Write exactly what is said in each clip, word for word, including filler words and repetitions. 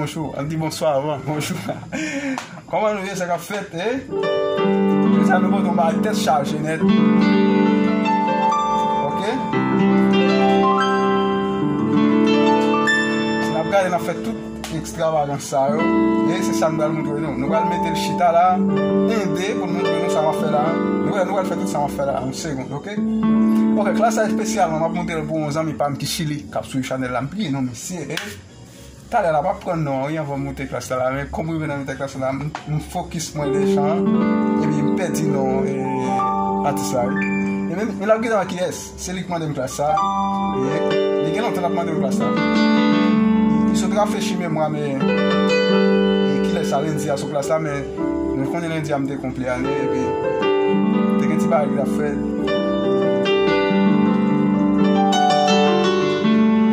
Bonjou, ann di bonswa avan. Bonjou. Kòman nou ye, sa k ap fèt, eh? Jodi a nou pote yon bagay tèt chaje nèt. Ok? Si n ap gade, n ap fè tout ekstravagans sa yo. E se sa nou pral montre nou. Nou pral mete l chita la, ede pou n montre nou sa m ap fè la. Nou pral, nou pral fè tout sa m ap fè la, yon segonn, ok? Ok, klas sa espesyalman, m ap montre l pou yon zanmi pa m ki Chili, k ap swiv chanèl la. M bliye non misye, eh. Talè la, m ap pran non an, wi, anvan m moute klas la, men kòm m rive nan mitan klas la, m, m fokis mwen deja, epi m pèdi non, e, atis la, wi. E men, men l ap gentan wè kiyès, se li k mande m klas sa, e, li gen lontan l ap mande m klas sa. Li sot rafrechi memwa, men, e, kilè sa, lendi a sou klas la, men, nou konnen lendi a m te konplè ane, epi te gen ti bagay ki t ap fèt.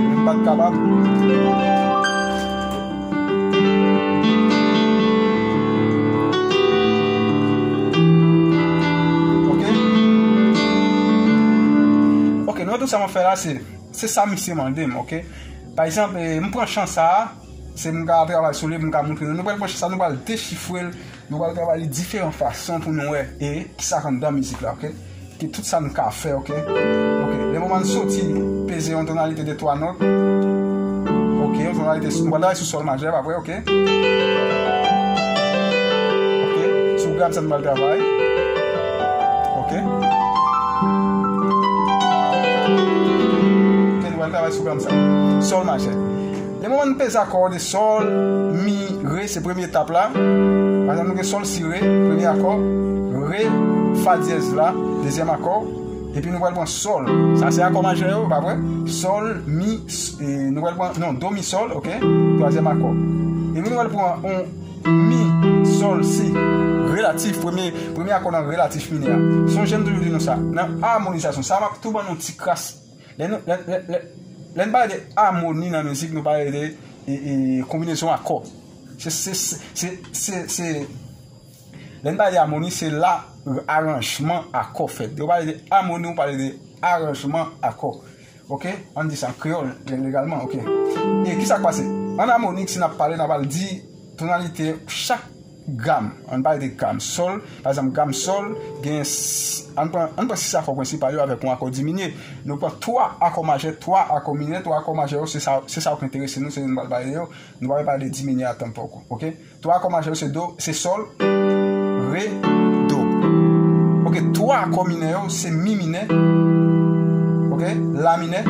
Men m pa t kapab. Ok? Ok, nou wè tout sa m ap fè la, se, se sa misye mande m, ok? Pa egzanp, eh, m pran chan sa a, se m ka travay sou li, m ka montre nou. Nou pral pran chan sa a, nou pral dechifre l, nou pral travay li diferan fason pou nou wè, e, kisa k anndan mizik la, ok? Ki tout sa n ka fè, ok? Ok, lè moman n soti, peze yon tonalite de twa nòt. Ok, yon tonalite, nou pral travay sou sòl majè, pa vre, ok? Ok, sou gam sa n pral travay. Ok? Ok, nou pral travay sou gam sa. Sòl majè. Lè moman n peze akò de sòl, mi, re, se premye etap la. Pa egzanp, nou gen sòl, si, re, premye akò. Re, fa dyèz la, dezyèm akò. Epi nou pral pran sòl. Sa se akò majè yo, pa vre? Sòl, mi, s-, e, nou pral pran, non, do, mi, sòl, ok? Twazyèm akò. Epi nou pral pran yon mi, sòl, si, relatif, premye, premye akò nan relatif minè a. Sonje m toujou di nou sa. Nan amonizasyon, sa m ap tou ban nou ti kras. Lè nou, lè, lè, lè, lè n pale de amoni nan mizik, nou pale de, e, e, konbinezon akò. Se, se, se, se, se, se, lè n pale de amoni, se la aranjman akò fèt. Lè w pale de amoni, w pale de aranjman akò. Ok? Ann di sa an kreyòl, lè-, legalman, ok. E kisa k pase? An amonik, si n ap pale, n ap al di tonalite chak gam. Ann pale de gam sòl. Pa egzanp, gam sòl, gen s-, ann pran, ann pran sis akò prensipal yo avèk yon akò diminye. Nou pran twa akò majè, twa akò minè, twa akò majè yo, se sa, se sa yo k enterese nou, se yo nou pral pale de yo. Nou pa pral pale de diminye a tanpòk, ok? Twa akò majè yo se do, se sòl, re, do. Ok, twa akò minè yo se mi minè, ok, la minè,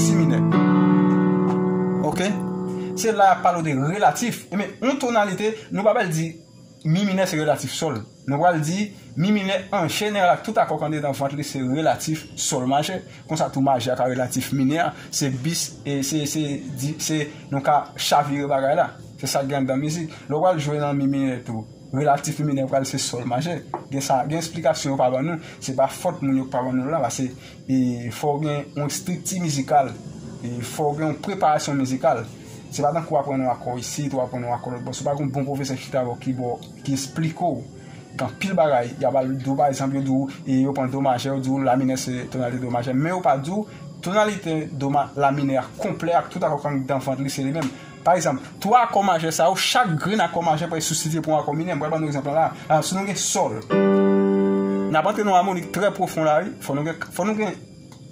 si minè. Ok? Se la y ap pale w de relatif. Ebyen, yon tonalite, nou pa pral di mi minè se relatif sòl. Nou pral di mi minè an jeneral ak tout akò k andedan vant li se relatif sòl majè. Konsa tou majè a ka relatif minè a, se bis, e se, se, di, se, nou ka chavire bagay la. Se sa k gen anndan mizik. Lè w pral jwe nan mi minè tou, relatif mi minè pral se sòl majè. Gen sa, gen esplikasyon yo pa ban nou. Se pa fòt moun yo k pa ban nou l la, paske, e, fò w gen yon estrikti mizikal, e, fò w gen yon preparasyon mizikal. Se pa tankou w aprann yon akò isit, w aprann yon akò lòt bò. Si w pa gen yon bon pwofesè ki chita bò, ki bò, ki esplike w anpil bagay, y ap al di w, pa egzanp, yo di w, e yo pran do majè, yo di w la minè se tonalite do majè, men yo pa di w tonalite do ma-, la minè a konplè ak tout akò k anndan vant li se li menm. Pa egzanp, twa akò majè sa yo, chak grenn akò majè pral sibstitye pou yon akò minè. M pral ban nou egzanp lan la. Alò, si nou gen sòl, n ap antre nan yon amonik trè pwofon la, wi. Fò nou gen, fò nou gen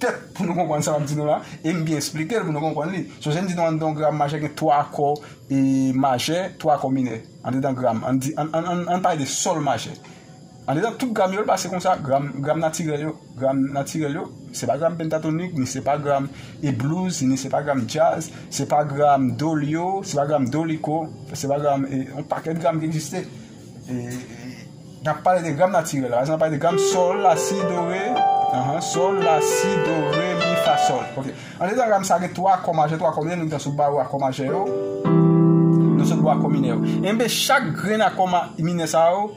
tèt pou nou konprann sa m ap di nou la. E m byen esplike l pou nou konprann li. Sonje m di nou anndan yon gam majè gen twa akò, e, majè, twa akò minè. Andedan gam, ann di, ann, ann, ann, ann pale de sòl majè. Andedan tout gam yo, l pase konsa, gam, gam natirèl yo, gam natirèl yo, se pa gam pentatonik, ni se pa gam, e, blues, ni se pa gam djaz, se pa gam dolio, se pa gam doliko, se pa gam, e, yon pakèt gam ki egziste. E, e, n ap pale de gam natirèl la. Pa egzanp, n ap pale de gam sòl, la, si, do, re, anhan, sòl, la, si, do, re, mi, fa, sòl. Ok. Andedan gam sa gen twa akò majè, twa akò minè, nou gentan sou bawo akò majè yo. Nou sot bò akò minè yo. Enben, chak grenn akò ma-, minè sa yo,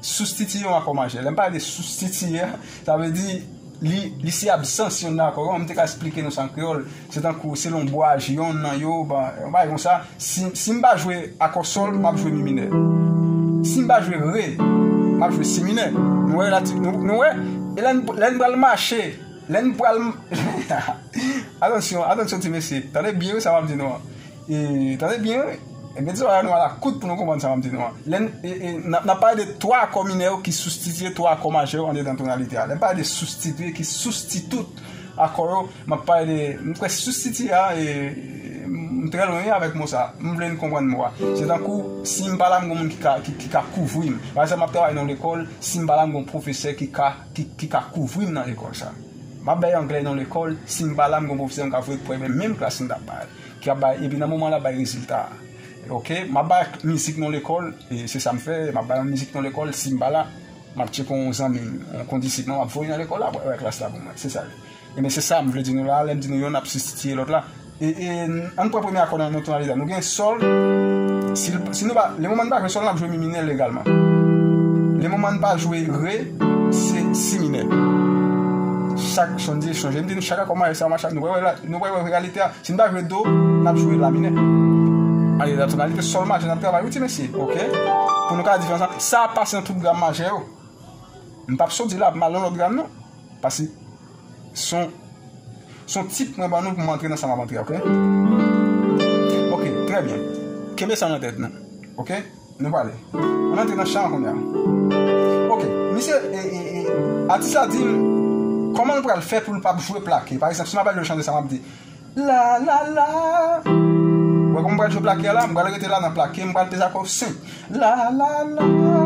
sibstitye yon akò majè. Lè m pale de sibstitye a, sa vle di li, li se absans yonn nan akò. Kòman m te ka esplike nou sa an kreyòl? Se tankou, selon bwaj yonn nan yo, ba, yon bagay konsa. Si, si m pa jwe akò sòl, m ap jwe mi minè. Si m pa jwe re, m ap jwe si minè. Nou wè, la, nou, nou wè? E lè n, lè n pral mache, lè n pral, atansyon, atansyon, ti mesye. Tande byen, wi, sa m ap di nou an. E, tande byen, wi. Ebyen, di sa nou ala kout pou nou konprann sa m ap di nou an. Lè n, e, e, n ap, n ap pale de twa akò minè yo ki sibstitye twa akò majè yo andedan tonalite a. Lè n pale de sibstitye ki sibstitit akò yo, m ap pale de, m kwè sibstitye a, e, m trè lwen, wi, avèk mo sa. M vle n konprann mo a. Se tankou, si m pa la, m gen moun ki ka, ki, ki ka kouvri m. Pa egzanp, m ap travay nan lekòl, si m pa la, m gen yon pwofesè ki ka, ki, ki ka kouvri m nan lekòl sa. M ap bay anglè nan lekòl, si m pa la, m gen yon pwofesè m ka voye pou menm klas m t ap bay, ki ap bay, epi nan moman l ap bay rezilta a. Oke, m ap bay mizik nan lekòl, e se sa m fè, m ap bay yon mizik nan lekòl, si m pa la, m ap tcheke yon zanmi m, yon kondisip mwen, m ap voye nan lekòl la, pou wè klas la pou mwen. Se sa. Ebyen, se sa m vle di nou la, lè m di nou youn ap sibstitye lòt la. E, e, ann pran premye akò nan, nan tonalite a. Nou gen sòl. Si, si nou pa, le moman n pa jwe sòl, n ap jwe mi minè legalman. Le moman n pa jwe re, se si minè. Chak, sonje, sonje, m di nou chak akò majè sa mache, nou wè, wè la, nou wè, wè reyalite a. Si n pa jwe do, n ap jwe la minè. Ale, la tonalite sòl majè, n ap travay, wi, ti mesye, oke? Pou nou ka diferanse, sa ap pase nan tout gam majè yo. M p ap soti la, m al nan lòt gam, non. Paske se yon, se yon tit mwen ban nou pou m antre nan sa m ap antre, oke? Oke, trè byen. Kenbe sa nan tèt nou, oke? Nou prale. Ann antre nan chan an kounye a. Oke, misye, e, e, e, atis la di m, kòman l pral fè pou l p ap jwe plake? Pa egzanp, si m ap al jwe chante sa, m ap di, la, la, la. Wè kòman m pral jwe plake a la? M pral rete la nan plake, m pral peze akò senp. La, la, la, la,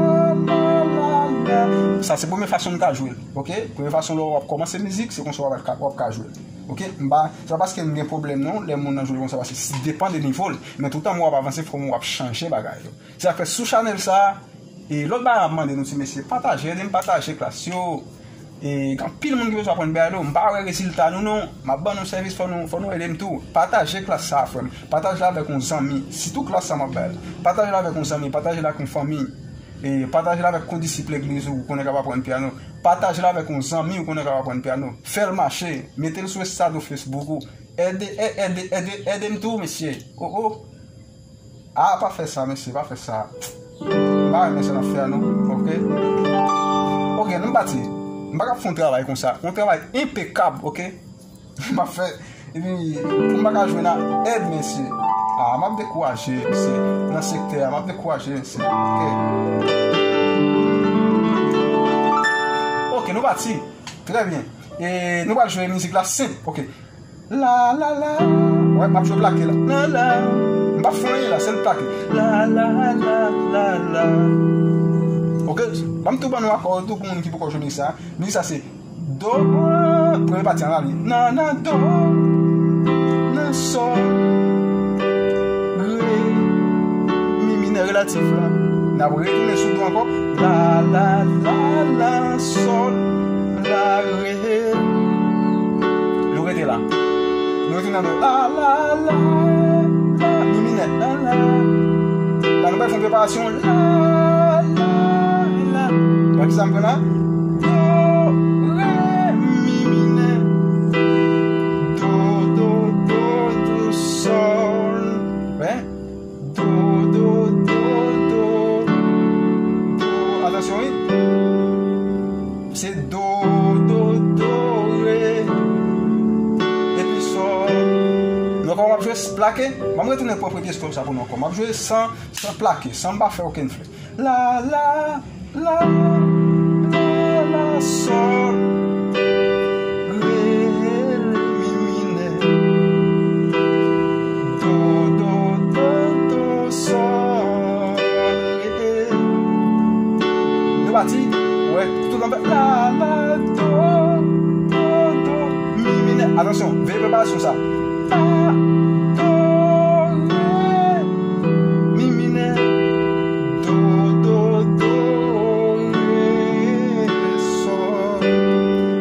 la, la. Sa se premye fason m ka jwe l, oke? Premye fason lè w ap kòmanse mizik, se konsa w ap ka, w ap ka jwe l. Oke? M pa, se pa paske m gen pwoblèm non, lè moun nan jwe l konsa, paske si depan de nivo l. Men toutan w ap avanse, fò w ap chanje bagay yo. Se sa k fè sou chanèl sa, e lòt bagay m ap mande nou ti mesye, pataje, ede m pataje klas yo. E gen anpil moun ki bezwen aprann bagay yo. M pa wè rezilta nou non. M ap ban nou sèvis, fò nou, fò nou ede m tou. Pataje klas sa a, frè m. Pataje l avèk yon zanmi. Sitou klas sa m ap bay la. Pataje l avèk yon zanmi, pataje l ak yon fanmi. E pataje l avèk kondisip legliz ou konnen k ap aprann pyano. Pataje l avèk yon zanmi ou konnen k ap aprann pyano. Fè l mache. Mete l sou estado Facebook ou. Ede, e, ede, ede, ede m tou, mesye. Oh, oh. Ah, pa fè sa, mesye, pa fè sa. M pa renmen sa n ap fè a, non. Oke? Oke, nou pati. M pa ka fè yon travay konsa. Yon travay enpekab, oke? M ap fè, epi, pou m pa ka jwenn a èd, mesye. Ah, m ap dekouraje, mesye. Nan sektè a, m ap dekouraje, mesye. Oke. Oke, nou pati. Trè byen. E nou pral jwe mizik la senp. Oke. La, la, la. Wè, m ap jwe plake la. La, la. M p ap fè anyen la, sèl plake. La, la, la, la, la. Oke, ban m tou ban nou akò tou pou moun ki poko jwe mizik sa. Mizik sa se do, premye pati an la li. Nan, nan, do, nan, sòl, re, mi minè relatif la. N ap retounen sou do ankò. La, la, la, la, sòl, la, re. Nou rete la. Nou rete nan do. La, la, la, la, mi minè, la, la. La, nou pral fè yon preparasyon. La, la, la. Wè kisa m pran la? Do, re, mi minè. Do, do, do, do, sòl. Wè? Do, do, do, do, do. Atansyon, wi. Se do, do, do, re. Epi sòl. Nou wè kòman m ap jwe s-, plake? Ban m retounen pran premye stop sa pou nou ankò. M ap jwe san, san plake, san m pa fè okenn flè. La, la, la, la, la, sòl, re, mi minè, do, do, do, do, sòl, re. Nou pati, wè, tout anfè, la, la, do, do, do, mi minè. Atansyon, veye preparasyon sa. La, do, re, mi minè, do, do, do, re, sòl.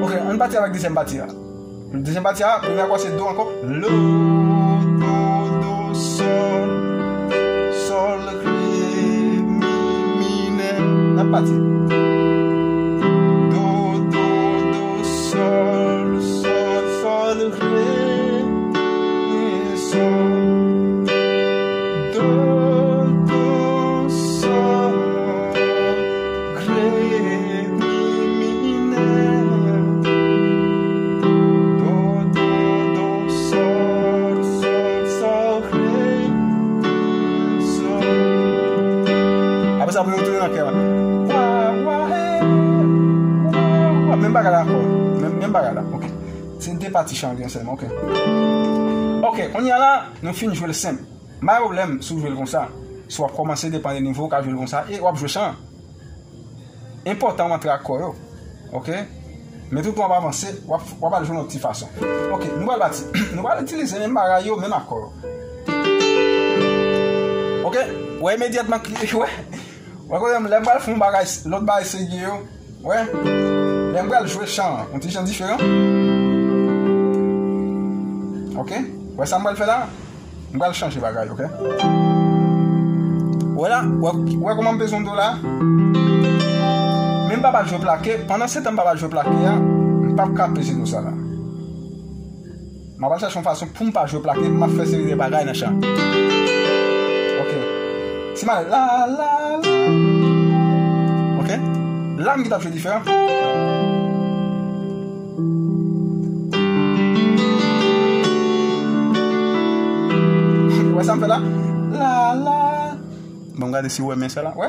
Oke, ann pati avèk dezyèm pati a. Dezyèm pati a, premye akò se do ankò. Lo, do, do, sòl, sòl, re, mi, minè. N ap pati. Do, do, do, sòl, sòl, sòl, re, re, sòl. Do, do, sòl, re, mi, minè. Do, do, do, sòl, sòl, sòl, re. bagay la ankò. Menm, menm bagay la. Ok. Se de pati chan gen sèlman. Ok. Ok, kounye a la, nou fin jwe l senp. M pa gen pwoblèm si w jwe l konsa. Si w ap kòmanse, depann de nivo, w ka jwe l konsa. E w ap jwe chan. Enpòtan w antre ak kò yo. Ok? Men toutan w ap avanse, w ap, w ap al jwe yon ti fason. Ok, nou pral pati. Nou pral itilize menm bagay yo, menm ak kò yo. Ok? Wè imedyatman ki, wè. Wè kote m, lè m pral fè yon bagay, lòt bagay serye yo. Wè. Lè m pral jwe chan an, yon ti jan diferan. Ok? Wè sa m pral fè la? M pral chanje bagay, ok? Wè la, wè, wè kòman m peze yon do la? Men m pa pral jwe plake, pandan se tan m pa pral jwe plake a, m p ap ka peze do sa la. M ap al chache yon fason pou m pa jwe plake, m ap fè seri de bagay nan chan. Ok. Si m al la, la, la. Ok. La, m gentan ap jwe diferan. Wè sa m fè la? La, la. Bon, gade si w wè men sa la. Wè?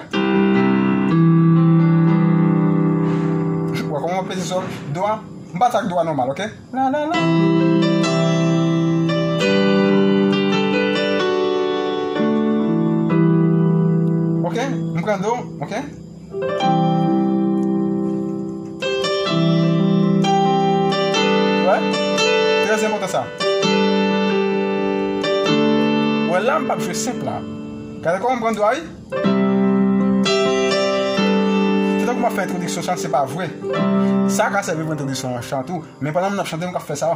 Wè kòman w ap peze sòl? Do a, m pati ak do a nòmal, ok? La, la, la. Ok, m pran do, ok? Wè? Trè enpòtan sa. Wè la, m p ap jwe senp la. Gade kòman m pran do a, wi. Se tankou m ap fè entwodiksyon chan, se pa vre. Sa ka sèvi pou entwodiksyon chan tou. Men pandan m ap chante, m ka fè sa.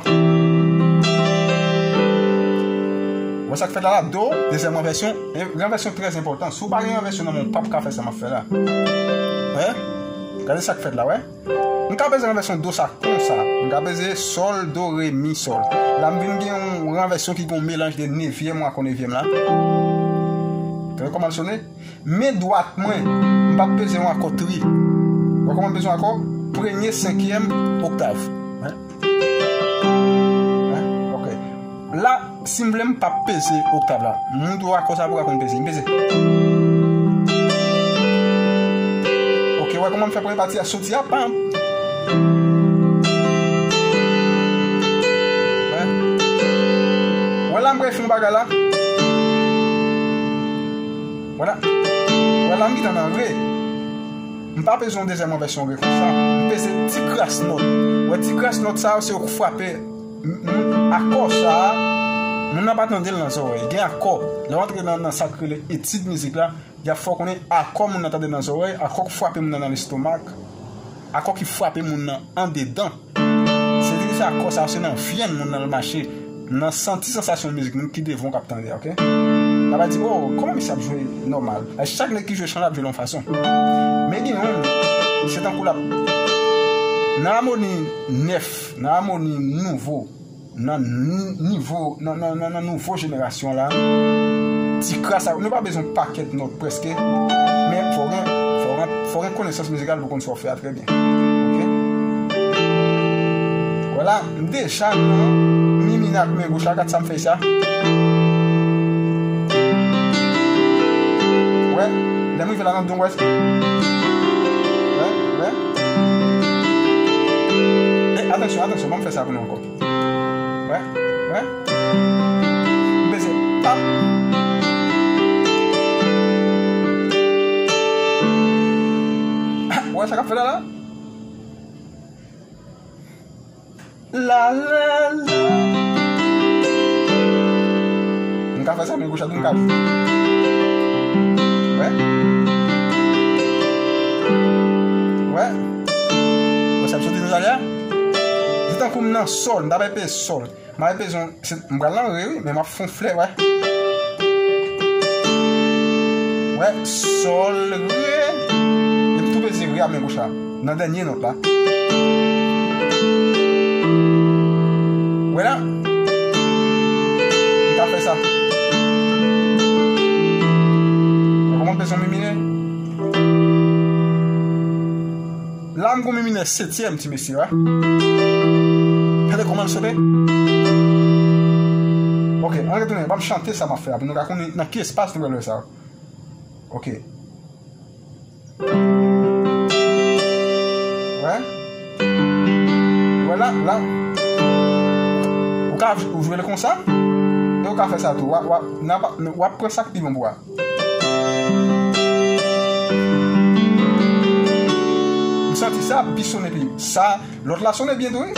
Wè sa k fèt la la, do, dezyèm ranvèsyon. E ranvèsyon trè enpòtan. Si w pa gen ranvèsyon nan men w, w p ap ka fè sa m ap fè la. Wè? Gade sa k fèt la, wè? M ka peze ranvèsyon do sa konsa. M ka peze sòl, do, re, mi, sòl. La, m vin gen yon ranvèsyon ki gen yon melanj de nevyèm, ou akò nevyèm la. Tande kòman l sone? Men dwat mwen, m p ap peze yon akò tri. Wè kòman m peze yon akò? Premye, senkyèm, oktav. Hein? Hein? Ok. La, si m vle, m p ap peze oktav la. Moun tou akò sa pou ka konn peze. M peze. Ok, wè kòman m fè premye pati a soti a, pam. Wè. Wè la, m pral fè yon bagay la. Wè la. Wè la, m gentan nan re. M pa peze yon dezyèm ranvèsyon re konsa. M peze ti kras nòt. Wè ti kras nòt sa yo, se yo k frape. M, m, akò sa a, moun nan pa tande l nan zòrèy. Gen akò. Lè w antre nan, nan sa k rele etid mizik la, y ap fè w konnen akò moun nan tande nan zòrèy, akò k frape moun nan nan lestomak, akò ki frape moun nan andedan. Se di se akò sa, se nan vyenn moun nan l mache, nan santi sansasyon mizik moun ki devan w k ap tande, ok? N ap di, oh, kòman misye ap jwe nòmal? E chak nèg ki jwe chan l ap jwe l yon fason. Men gen youn, se tankou l ap nan amoni nèf, nan amoni nouvo, nan ni-, nivo, nan, nan, nan, nan nouvo jenerasyon la, ti kras sa, nou pa bezwen pakèt nòt prèske, men fò gen, fò gen, fò gen konesans mizikal pou konn sa w fè a trè byen. Ok? Vwala, m deja nan mi minè ak men goch la, gad sa m fè sa. Wè, lè m rive la nan do, wè. Wè, wè. E, atansyon, atansyon, ban m fè sa pou nou ankò. Wè, wè. M peze. Pap. Wè sa k ap fè la, la? La, la, la. M ka fè sa, men goch la tou m ka jwe. Wè. Wè. Wè sa m soti nan zale a? Se tankou m nan sòl, m ta bay peze sòl. M ta bay peze yon, se, m pral nan re, wi, men m ap fè yon flè, wè. Wè, sòl, re. Epi tou peze re a men goch la. Nan dènye nòt la. Wè la. M ka fè sa. Kòman peze yon mi minè? La m gon mi minè setyèm, ti mesye, wè. Tande kòman l sote? Ok, ann retounen. Ban m chante sa m ap fè a pou nou ka konnen nan ki espas nou pral fè sa. Ok. Wè. La, ou ka, ou jwe l konsa, e ou ka fè sa tou. W ap, w ap, n ap, w ap pran sa k pi bon pou ou a. M santi sa pi sonnen pi. Sa, lòt la sonnen byen tou, wi.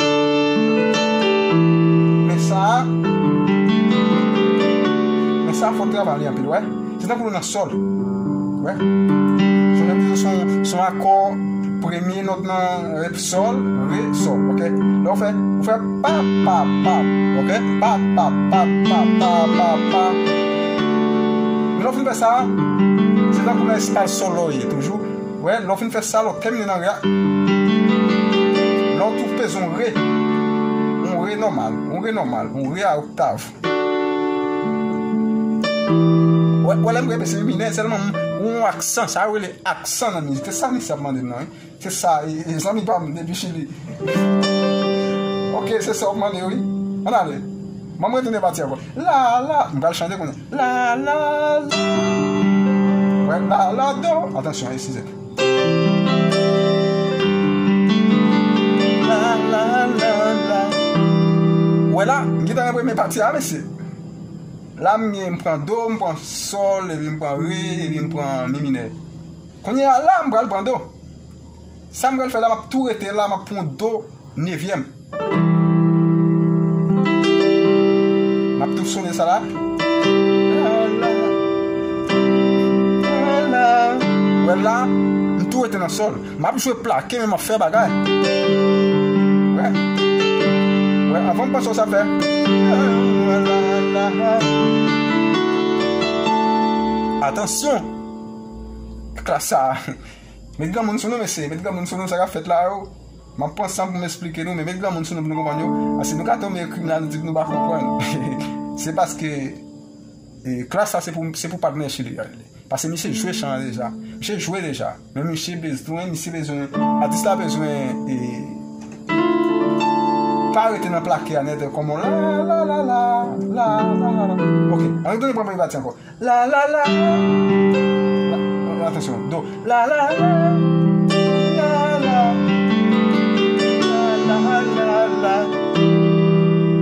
Men sa, men sa fò travay li anpil, wè. Se tankou nou nan sòl. Wè. Sonje m di se yon, se yon akò, premye nòt nan, e, sòl, re, sòl, oke? Lè w fè, ou fè pa, pa, pa, oke? Pa, pa, pa. Men lè w fin fè sa, se tankou nan espas sòl la w ye toujou. Wè, lè w fin fè sa, lè w tèmine nan re a, lè w tou peze yon re, yon re nòmal, yon re nòmal, yon re a oktav. Wè, wè, lè m rete se minè, sèlman m, yon aksan, sa yo rele aksan nan mizik. Se sa misye ap mande m nan, wi. Se sa, e, e, zanmi pa m depi Chili. Oke, se sa w ap mande, wi. Ann ale. Ban m retounen pati ankò. La, la, m pral chante kounye a. La, la, la. Wè, la, la, do. Atansyon, eskize. La, la, la, la. Wè la, m gentan nan premye pati a, mesye. La, m gen, m pran do, m pran sòl, epi m pran re, epi m pran mi minè. Kounye a la, m pral pran do. Sa m pral fè la, m ap tou rete la, m ap pran do nevyèm. M ap tou sonnen sa la. Wè la, m tou rete nan sòl. M ap jwe plake, men m ap fè bagay. Wè. Wè, avan m panse w sa fè. Atansyon. Klas sa. Met granmoun sou nou, mesye. Met granmoun sou nou, sa k ap fèt la yo. M ap pran san pou m esplike nou, men met granmoun sou nou pou nou konprann yo. Paske nou ka tonbe nan krim la, nou di nou pa konprann. Se paske, e, klas sa se pou, se pou patnè Chili a li ye. Paske misye jwe chan an deja. Misye jwe deja. Men misye bezwen, misye bezwen, atis la bezwen, e, pa rete nan plake a nèt kòman la, la, la. Oke, ann retounen pran premye pati ankò. La, la, la. La, atansyon, do. La, la, la. La, la, la. La, la, la.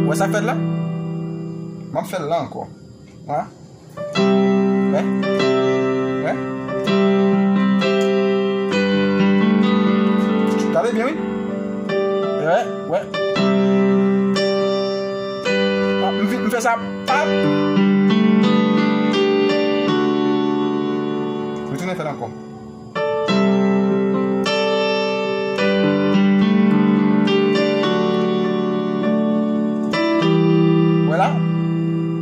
Wè sa k fèt la? M ap fè l la ankò. Wè. Wè. Wè. Tande byen, wi. Wè, wè. Ah, m fi-, m fè sa. Pap. Retounen fè l ankò. Wè la.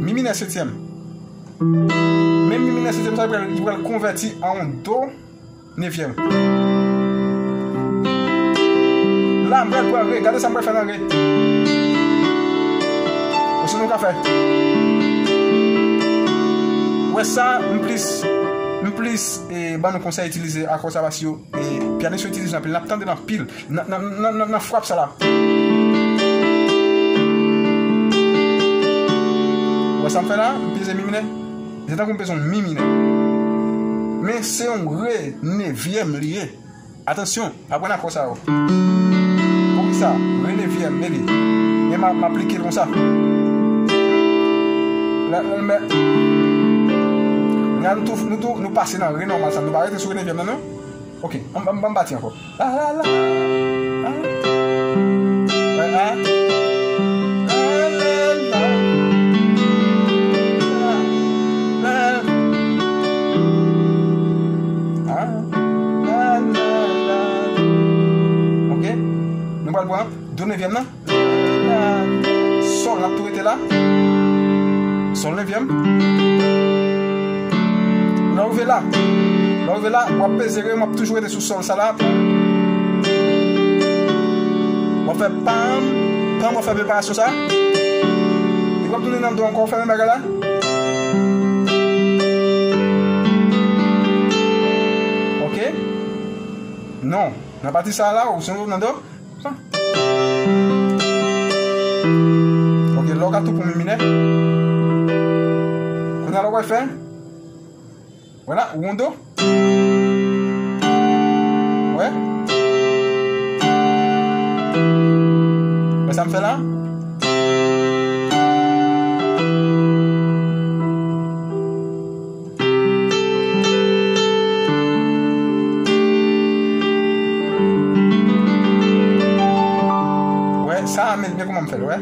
Mi minè setyèm. Men mi minè setyèm sa, li pral, li pral konvèti an yon do nevyèm. La, m pral pran re. Gade sa m pral fè nan re. Ou si nou ka fè. Wè sa, m plis, m plis, e, ban nou konsèy itilize akò sa paske yo, e, pyanis yo itilize anpil. N ap tande l anpil. Nan, nan, nan, nan, nan frap sa la. Wè sa m fè la? M peze mi minè. Se tankou m peze yon mi minè. Men se yon re nevyèm li ye. Atansyon, aprann akò sa yo. Poukisa? Re nevyèm, men li. Men m a, m aplike l konsa. La, la, men, la, nou tou, nou tou, nou pase nan re nòmal sa. Nou pa rete sou re nevyèm nan, non. Ok, an, an, an pati ankò. La, la, la. Ah. La, la. La, la, la. La, la. Ah. La, la, la. Ok. Nou pral pran do nevyèm nan. Sòl, n ap tou rete la. Sòl nevyèm. Lè w rive la, lè w rive la, w ap peze re, w ap toujou rete sou sòl sa la. W ap fè pam, pam, w ap fè preparasyon sa. Epi w ap tounen nan do ankò, w fè menm bagay la. Ok? Non. Nan pati sa la, ou sonje w nan do? Ok, la w ka tou pran mi minè. Kounye a la w pral fè. Wè la, ou yon do. Wè. Fè la. Wè, sa a, men byen kòman m fè l, wè.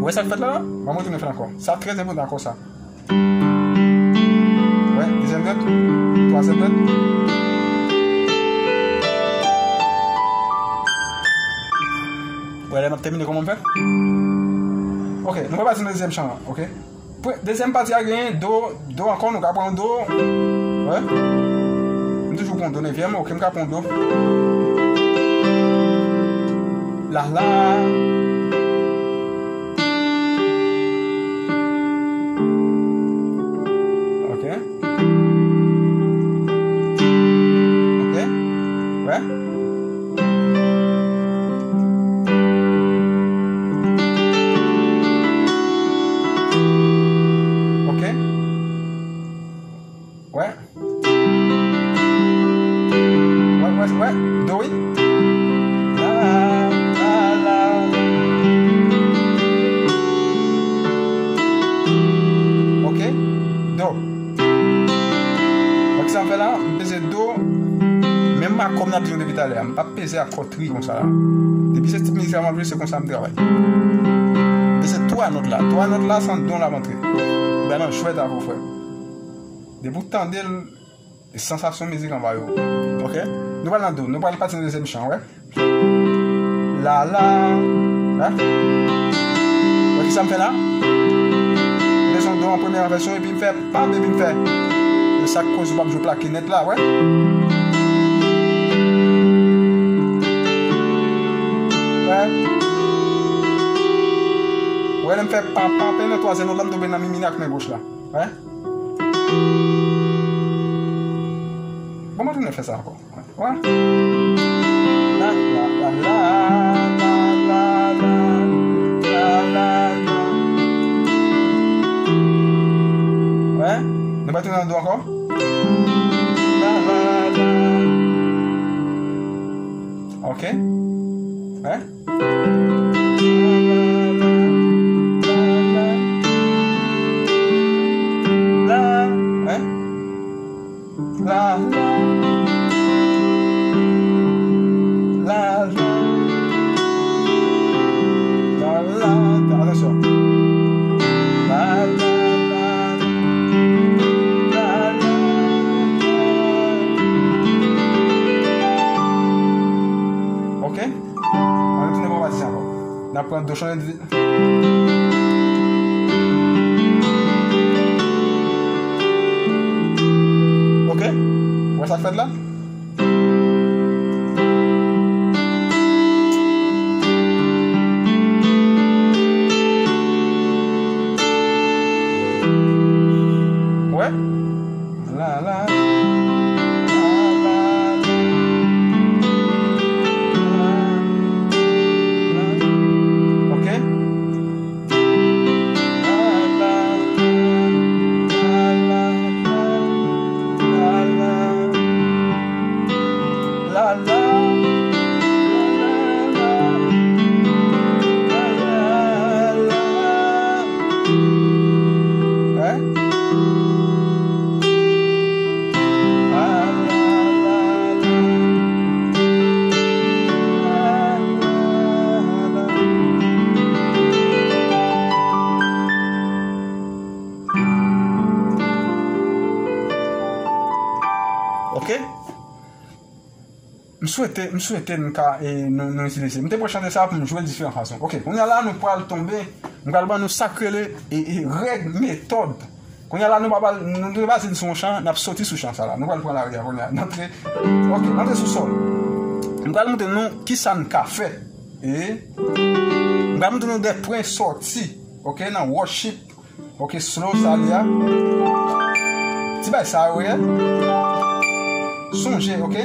Wè sa k fèt la? M ap retounen fè l ankò. Sa trè enpòtan ankò sa. Wè, dezyèm nòt, twazyèm nòt. Wè, lè m ap tèmine, kòman m fè? Ok, nou pral pase nan dezyèm chan an, ok? Pre-, dezyèm pati a genyen do, do ankò, nou ka pran do. Wè. M toujou pran do nevyèm, ok, m ka pran do. La, la. Ok. Ok. Wè. Ok. Wè. Wè, wè, wè. Do, wi. La, la, la. Ok. Do. Wè kisa m fè la? M peze do. Menm akò m ap di nou depi talè a. M p ap peze akò tri konsa la. Depi se tip mizik sa m ap jwe, se konsa m travay. Peze twa nòt la. Twa nòt la, se nan do l ap antre. Ou bay nan jwèt avè w, frè. Depi w tande l, e sansasyon mizik anba yo. Ok? Nou pral nan do. Nou pral pati nan dezyèm chan, wè. La, la. Wè? Wè kisa m fè la? M peze do an premyè vèsyon epi m fè pap epi m fè. E sa k koz ou p ap jwe plakinèt la, wè. Wè. Wè, lè m fè pap, pap, nan twazyèm nòt la, m tonbe nan mi minè ak men goch la. Wè. Bon, mwen tounen fè sa ankò. Wè. La, la, la. Wè. Nou pa tounen nan do ankò? La, la, la. Ok. Wè. La, la. Wè. La, la. La, la. La, la. Atansyon. La, la, la. La, la. Ok. Ann retounen pran pati sa ankò. N ap pran do chan. Ok? Ou wè sa k fèt la? Ou wè? La, la, la, la, la, la. Ok? La, la, la, la, la, la. La, la, la, la, la, la, la. Hein? Ok. M swete, m swete n ka, e, nou, nou itilize. M te pral chante sa pou m jwe l diferan fason. Ok, kounye a la, nou pral tonbe, m pral ban nou sa k rele, e, e, règ metòd. Kounye a la, nou pa pral, nou, nou te baze n sou yon chan, n ap soti sou chan sa la. Nou pral pran lari a kounye a. N antre, ok, n antre sou sòl. M pral montre nou kisa n ka fè. E, m pral montre nou de pwen sòti, ok, nan worship. Ok, slow sa li a. Ti bay sa yo ye. Sonje, ok?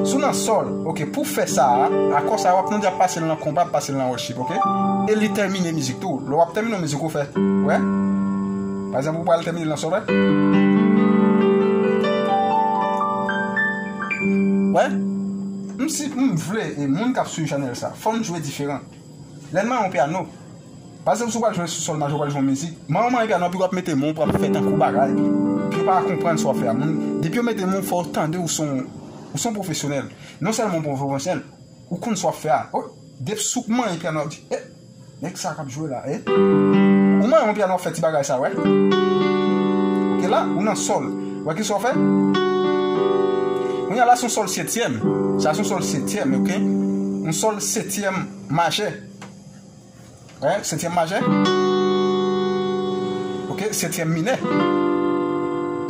Si w nan sòl, ok, pou fè sa a, akò sa a, w ap tande ap pase l nan konba, ap pase l nan worship, ok? E li tèmine mizik tou. Lè w ap tèmine yon mizik, ou fè, wè? Pa egzanp, ou pral tèmine l nan sòl, wè? Wè, m si m vle, e moun k ap swiv chanèl sa, fò n jwe diferan. Lè n manyen yon pyano, pa egzanp, si w pral jwe sou sòl majè, w pral jwe yon mizik, manyen yon manyen pyano, epi w ap mete men w, w ap fè tankou bagay, epi yo pa konprann sa w ap fè a. Moun, depi yo mete men w, fò yo tande w se yon, ou se yon pwofesyonèl. Non sèlman w pwofesyonèl, ou konn sa w ap fè a. Oh, depi sou manyen pyano, w di, eh, nèg sa k ap jwe la, eh. Ou manyen yon pyano, w ap fè ti bagay sa, wè. Ok, la, ou nan sòl. Wè ki sa w fè? Kounye a la, se yon sòl setyèm. Sa se yon sòl setyèm, ok? Yon sòl setyèm majè. Wè, setyèm majè. Ok, setyèm minè.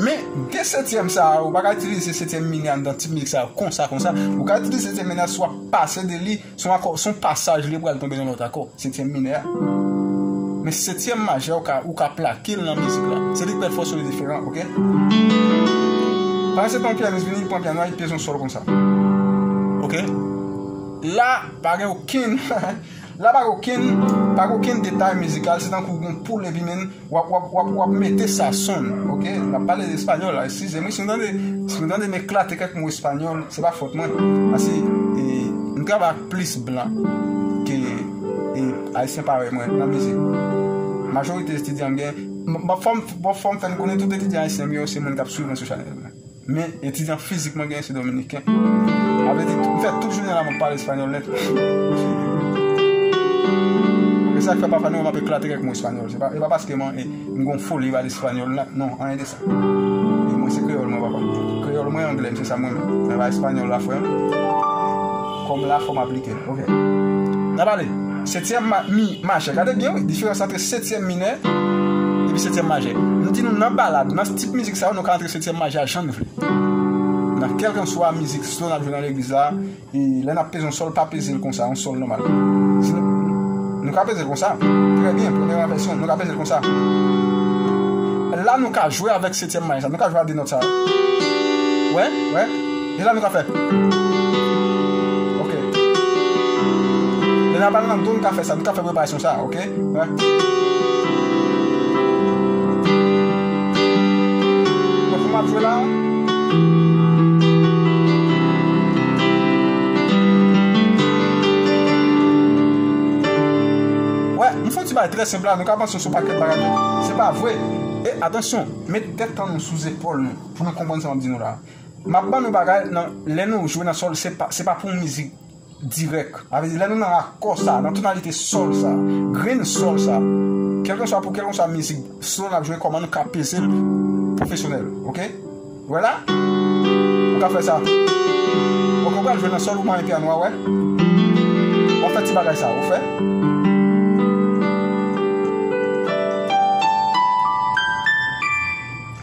Men, de setyèm sa a, ou pa ka itilize setyèm minè anndan ti mizik sa a, konsa, konsa. Ou ka itilize setyèm minè a si w ap pase de li, se yon akò, se yon pasaj li pral tonbe nan lòt akò, setyèm minè a. Men setyèm majè, ou ka, ou ka plake l nan mizik la. Se li k fè l fò sou li diferan, ok? Pandan se tan, pyanis vini, li pran pyano a, li peze yon sòl konsa. Ok? La, pa gen okenn, la pa gen okenn, pa gen okenn detay mizikal, se tankou w gen yon poul epi men, w ap, w ap, w ap, w ap mete sa sonn, ok? N ap pale espanyòl la, eskize m, wi, si nou tande, si nou tande m eklate kèk mo espanyòl, se pa fòt mwen. Paske, e, m travay ak plis blan ke, e, ayisyen parèy mwen nan mizik. Majorite etidyan m gen, m, m, fò m, fò m fè n konnen tout etidyan ayisyen m yo, se moun k ap swiv mwen sou chanèl mwen. Men etidyan fizik mwen genyen se dominiken. Sa vle di, m fè tout jounen la, m ap pale espanyòl nèt. E sa k fè pafwa nou, m ap eklate kèk mo espanyòl. Se pa, e pa paske mwen, e, m gon foli pale espanyòl la. Non, anyen de sa. E mwen, se kreyòl mwen, papa. Kreyòl mwen, anglè m, se sa mwen menm. Men pa espanyòl la, frè m. Kòm la, fò m aplike l. Ok. N a pale. Setyèm ma-, mi majè. Gade byen, wi. Diferans antre setyèm minè epi setyèm majè. M di nou, nan balad, nan tip mizik sa yo, nou ka antre setyèm majè a jan nou vle. Nan kèlkanswa mizik slow n ap jwe nan legliz la, e lè n ap peze yon sòl, pa peze l konsa, yon sòl nòmal. Si nou, nou ka peze l konsa. Trè byen, premye vèsyon, nou ka peze l konsa. La, nou ka jwe avèk setyèm majè sa. Nou ka jwe a de nòt sa. Wè, wè. E la, nou ka fè. Ok. Lè n ap al nan do, nou ka fè sa. Nou ka fè preparasyon sa, ok? Wè. Bon, pou m ap jwe la. Wè, m fè yon ti bagay trè senp la. Nou ka panse se yon pakèt bagay. Se pa vre. E atansyon, met tèt an nou sou zepòl nou pou nou konprann sa m ap di nou la. M ap ban nou bagay nan, lè nou jwe nan sòl, se pa, se pa pou yon mizik dirèk. Sa vle di, lè nou nan akò sa, nan tonalite sòl sa, grenn sòl sa, kèlkanswa pou kèlkanswa mizik slow n ap jwe, kòman nou ka peze l pwofesyonèl, ok? Wè la? Ou ka fè sa. Ok, ou pral jwe nan sòl, ou manyen pyano a, wè? W ap fè ti bagay sa, ou fè.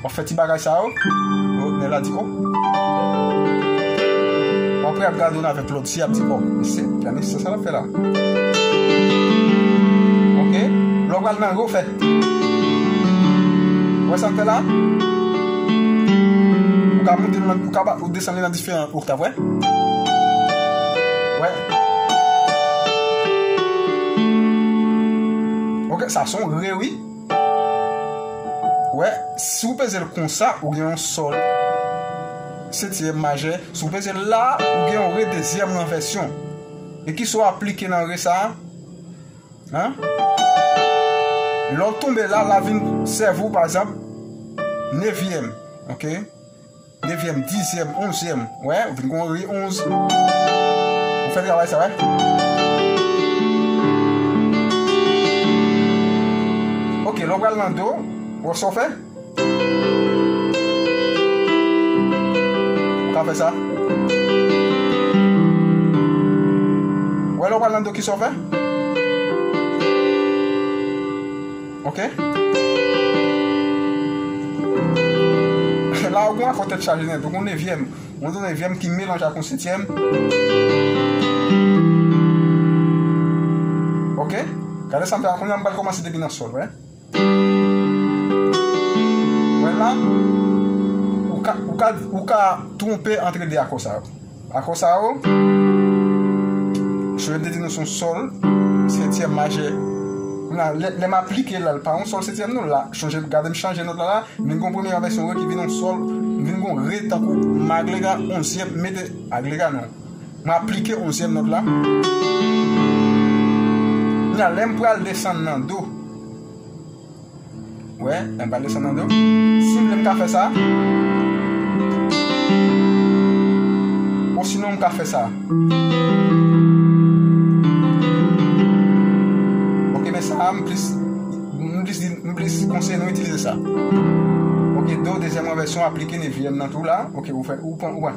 W ap fè ti bagay sa yo. Oh, nèg la di, oh. W ap gade yon avèk lòt, si y ap di, oh, mesye, pyanis, sa, sa l ap fè la. Ok. Lè w pral nan re, w fè. Wè sa l fè la? Ou ka monte, ou ka ba-, ou desann li nan diferan oktav, wè. Wè. Ok, sa se yon re, wi. Wè, si w peze l konsa, ou gen yon sòl setyèm majè. Si w peze l la, ou gen yon re dezyèm ranvèsyon. E kisa w aplike nan re sa a? Hein? Lè w tonbe la, la vin sèvi w, pa egzanp, nevyèm. Ok? Nevyèm, dizyèm, onzyèm. Wè, ou vin gon re onz. Ou fè travay sa, wè. Ok, lè w pral nan do, wè sa w fè? Ou ka fè sa. Wè, lè w pral nan do, kisa w fè? Ok? La, ou gon akò tèt chaje nèt, ou gon nevyèm. Ou gon nevyèm ki melanje ak yon setyèm. Ok? Gade sa m fè a, kounye a m pral kòmanse depi nan sòl, wè. Wè la, ou ka, ou ka, ou ka twonpe antre de akò sa yo. Akò sa yo, jan m te di nou se yon sòl, setyèm majè. Kounye a, lè, lè m aplike l la, l pa yon sòl setyèm non, la, chanje, gade m chanje nòt la, la, vin gon premye vèsyon re ki vin yon sòl, M vin gon re tankou m aglega onzyèm, m mete aglega non. M aplike onzyèm nòt la. Kounya, lè m pral desann nan do. Wè, lè m pral desann nan do. Si m vle m ka fè sa. Osinon m ka fè sa. Ok, men sa a m plis, m plis di, m plis konseye nou itilize sa. Ok, do, dezyèm ranvèsyon, aplike nevyèm nan tou la. Ok, ou fè, ou pran, ou pran.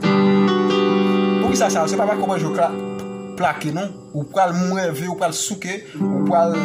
Poukisa sa? Se pa paske w pral jwe kla-, plake non. Ou pral mweve, ou pral souke, ou pral